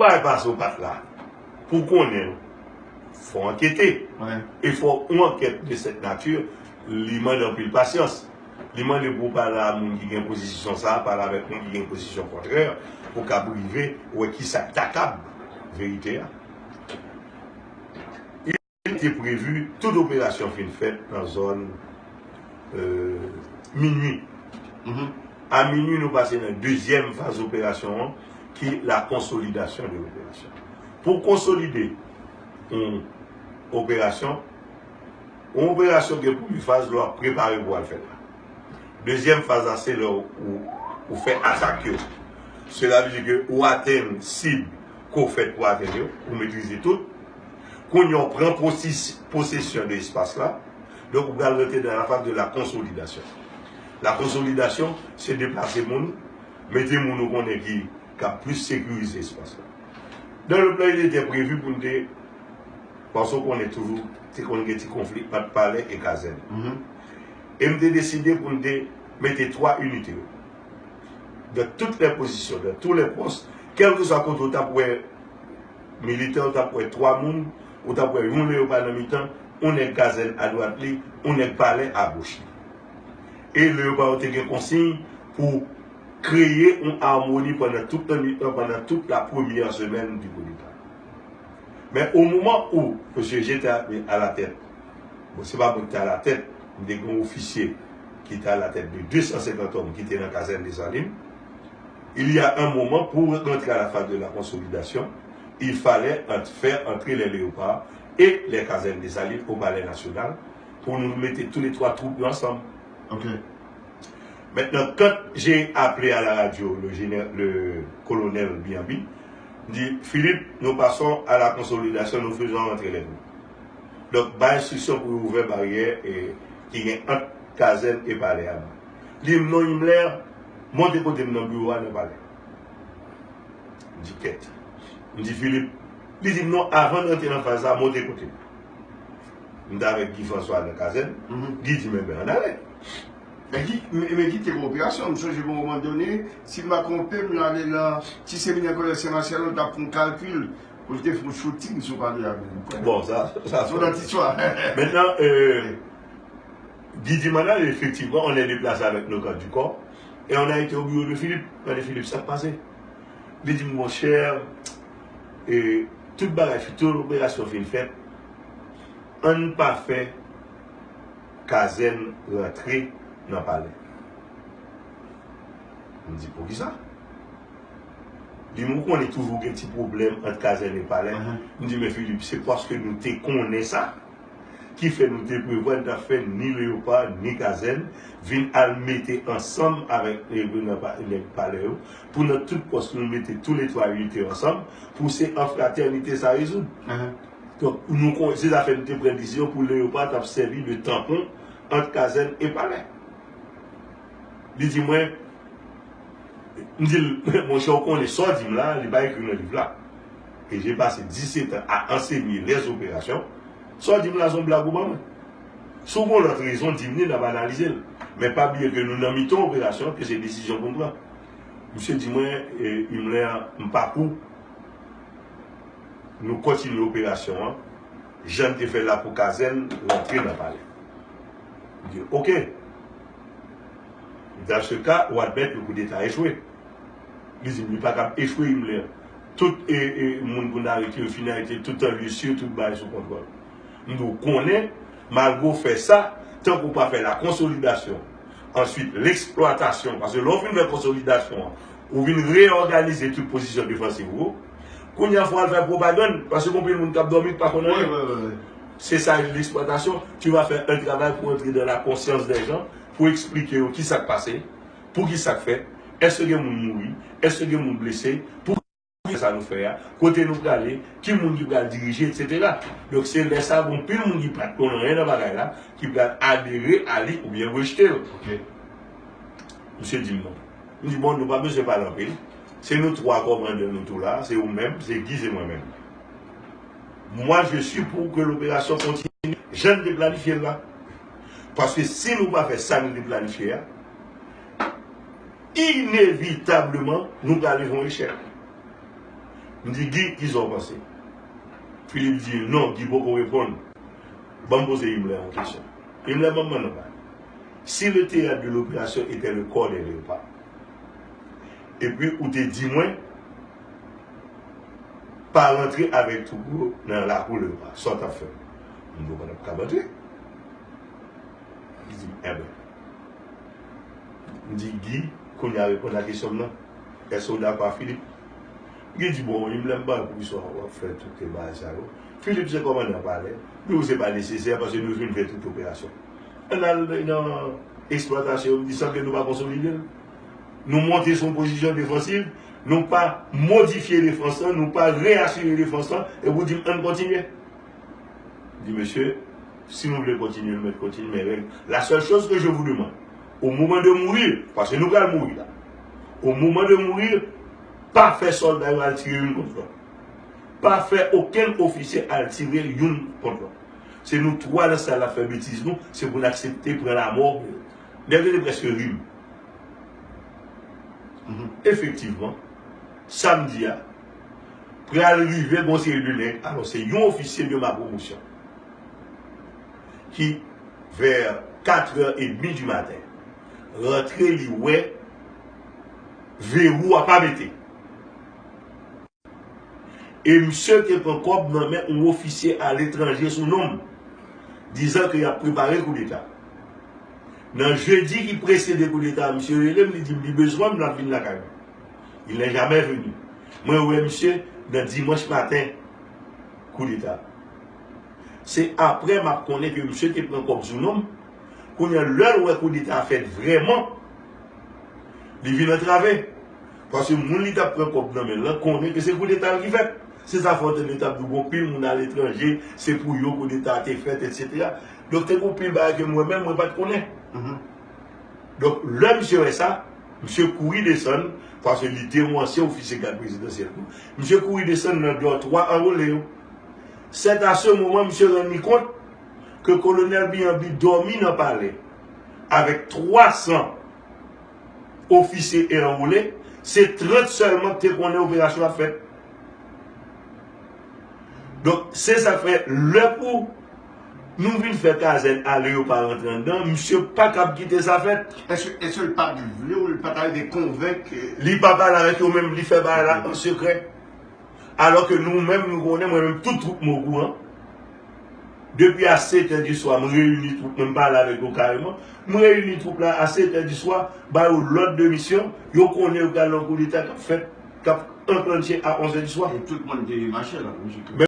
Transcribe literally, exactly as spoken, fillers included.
Travay pase w pa t la. Pou w konnen, fò w ankete. E fò yon ankèt de cette nature, li mande anpil pasyans. Li mande pou w pale a moun ki gen pozisyon sa a, pale avèk moun ki gen pozisyon kontrè, pou w kab rive wè ki sa k ta kab verite a. Il était prévu tout operasyon fin fèt nan zòn, euh, minui. A minui, nou pase nan dezyèm faz operasyon an, ki la konsolidasyon de l'opération. Pou konsolide yon operasyon, yon operasyon gen premye faz lè w ap prepare pou w al fè l la. Dezyèm faz la, se lè ou, ou, ou fè atak yo. Sela vle di ke ou atenn sib ke w fèt pou atenn yo, ou metrize tout. Kounye a, w pran posis-, posesyon de espas la. Donk, ou pral rantre dans la phase de la consolidation. La konsolidasyon, se deplase moun, mete moun ou konnen ki, k ap plis sekirize espas la. Dans le plan, il était prévu pou n te, paske w konnen toujou, te konn gen ti konfli ant Palè e Kazèn. E m te deside pou n te mete twa inite yo. Dans toutes les positions, dans tous les postes, kèlkeswa kote w t ap wè militè, w t ap wè twa moun, ou t ap wè yon leyopa nan mitan, yon nèg Kazèn adwat li, yon nèg Palè agoch li. E leyopa yo te gen konsiy pou kreye yon amoni pandan tout lannwit lan, pandan tout la premyè semèn di koudeta. Men o moman ou mesye G T A te alatèt, bon, se pa mwen ki te alatèt, m te gen yon ofisye ki te alatèt de de san senkant òm ki te nan kazèn Desalin. Il y a un moment, pour rentrer à la phase de la consolidation, il fallait ent-, faire entrer les léopards et les casernes Dessalines au palais national pour nous mettre tous les trois troupes ensemble. Maintenant, quand j'ai appelé à la radio le géné-, le colonel Bianbi, il dit, Philippe, nous passons à la consolidation, nous faisons entrer les troupes. Donk, bay enstriksyon pou yo ouvè baryè, e, ki gen ant kazèn e palè a. Li di m, non, Himmler, monte kote m nan biwo a nan palè. M di, kèt. M di, Philippe. Li di m, non, avan n rantre nan faz sa, monte kote m. M t avèk Guy François nan kazèn. Guy di m, enben, ann ale. Men ki, men, men ki te gen operasyon, m sonje gen yon moman done, si m pa twonpe m, nan ale nan ti seminè kolèj Sen Masyèl, nou t ap fè yon kalkil, pou l te fè yon shooting sou palè a menm. Bon, sa, sa, se yon lòt istwa. Maintenant, euh, Guy di m ann ale, effectivement, on est déplacé avec nos gardes du corps, et on a été au bureau de Philippe. Mwen di Philippe, sa k pase? Li di m, monchè, e, tout bagay, tout operasyon fin fèt, ann pa fè kazèn rantre nan palè. M di, poukisa? Li di m, ou konnen toujou gen ti pwoblèm ant kazèn e palè. M di, men Philippe, se paske nou te konnen sa ki fè nou te prevwa n t ap fè ni leyopa, ni kazèn, vin al mete ansanm avèk, e, nèg pa-, nèg palè yo, pou nan tout pòs nou mete tou le twa inite yo ansanm, pou se an fratènite sa rezoud. Donk, nou kon-, se sa fè nou te pran desizyon pou leyopa t ap sèvi de tanpon ant kazèn e palè. Li di mwen, m di l, monchè, ou konnen sa w di m la, li pa ekri nan liv la. Et j'ai passé dix-sept ans à enseigner les opérations. Sa w di m la, se yon blag ou ban mwen. Si w gen yon lòt rezon, di m li, n ap analize l. Men pa bliye ke nou nan mitan operasyon, ke se desizyon pou n pran. Misye di mwen, e, Himmler, m pa pou nou kontinye operasyon an, jan n te fè l la pou kazèn, rantre nan palè. M di, oke. Dans ce cas, ou admèt le koudeta echwe. Li di m, li pa kab echwe, Himmler. Tout, e, e, moun pou n arete yo, fin arete, tout an lye si, tout bagay sou kontwòl. M di, ou konnen, malgre w fè sa, tankou w pa fè la konsolidasyon, answit leksplwatasyon, paske lè w fin fè konsolidasyon an, ou vin reyòganize tout pozisyon defansiv ou, kounye a fò w al fè pwopagann, paske gen anpil moun k ap dòmi k pa konn anyen. Se sa, leksplwatasyon. Tu vas faire un travail pour entrer dans la conscience des gens, pou eksplike yo ki sa k pase, pou ki sa k fèt, èske gen moun mouri, èske gen moun blese, pou ki sa nou fè a, kote nou prale, ki moun ki pral dirije, etsetera. Donk, se lè sa a, gen anpil moun ki pa t konn anyen nan bagay la, ki pral adere a li oubyen rejte l. Misye di m non. M di, bon, nou pa bezwen pale anpil. Se nou twa kòmandè nou tou la, se ou menm, se Guy, se mwen menm. Moi, je suis pour que l'opération continue. Jan n te planifye l la. Paske si nou pa fè sa nou te planifye a, inevitableman, nou prale fè yon echèk. M di, Guy, kisa w panse? Philippe di, non, Guy poko reponn. Ban m poze Himmler yon kesyon. Himmler, ban m mande w bagay. Si le théâtre de l'opération était le corps des léopards, epi ou te di mwen pa rantre avèk twoup yo nan lakou leopa, sa w t ap fè? M di w pa t ap kab antre. Li di m, enben. M di, Guy, kounye a reponn a kesyon m nan. Èske w dakò a Philippe? Guy di, bon, Himmler, m pa wè poukisa w ap fè tout bagay sa yo. Philippe se kòmandan palè. Li di, se pa nesesè paske nou fin fè tout operasyon. Ann al nan eksplwatasyon, m di, sanble nou pa konsolide l. Nou monte sou yon pozisyon defansiv, nou pa modifye defans lan, nou pa reyasire defans lan, epi w di m ann kontinye. M di, mesye, si nou vle kontinye, nou mèt kontinye, men règ. La seule chose que je vous demande, au moment de mourir, paske nou pral mouri la, au moment de mourir, pa fè sòlda yo al tire youn kont lòt. Pa fè okenn ofisye al tire youn kont lòt. Se nou twa nan sal la fè betiz nou, se pou n aksepte pran lamò. Nèg yo te prèske ri m. Efektivman, samdi a, pral rive gon seri de nèg, alò se yon ofisye de ma promotion ki, vè kat è edmi di maten, rantre, li wè verou a pa mete. E misye te pran kòb nan men yon ofisye aletranje sou non m, dizan ke y ap prepare koudeta. Nan jedi ki presede koudeta a, misye rele m, li di m li bezwen m, l ap vin lakay mwen. Il n'est jamais venu. Mwen wè misye nan dimanch maten koudeta. Se apre m ap konnen ke misye te pran kòb sou non m. Kounye a, lè l wè koudeta a fèt vrèman, li vin antrave. Paske moun li t ap pran kòb nan men l lan konnen ke se koudeta l ki fèt. Se sa fè w tande yo t ap di w gon pil moun aletranje, se pou yo koudeta a te fèt, etsetera. Donk, te gon pil bagay ke mwen menm, mwen pa t konnen. Donk, lè misye wè sa, misye kouri desann, paske li te yon ansyen ofisye gad prezidansyèl tou. Misye kouri desann nan dòtwa anwole yo. C'est à ce moment, misye rann li kont ke kolonèl Bianbi dòmi nan palè avèk twa san ofisye e anwole, se trant sèlman ki te konnen operasyon ap fèt. Donk, se sa k fè, lè pou nou vin fè kazèn ale yo pa rantre anndan, misye pa kab kite sa fèt. Èske, èske l pa t vle ou l pa t arive konvenk? Li pa pale avèk yo menm, li fè bagay la an sekrè. Alò ke nou menm, nou konnen, mwen menm, tout twoup mwen okouran. Depi a sèt è di swa, m reyini twoup mwen, m pale avèk yo kareman. M reyini twoup la a sèt è di swa, ba yo lòd de misyon, yo konnen yo pral nan koudeta k ap fèt, k ap anklantche a onz è di swa. E tout moun te mache la, lojikman.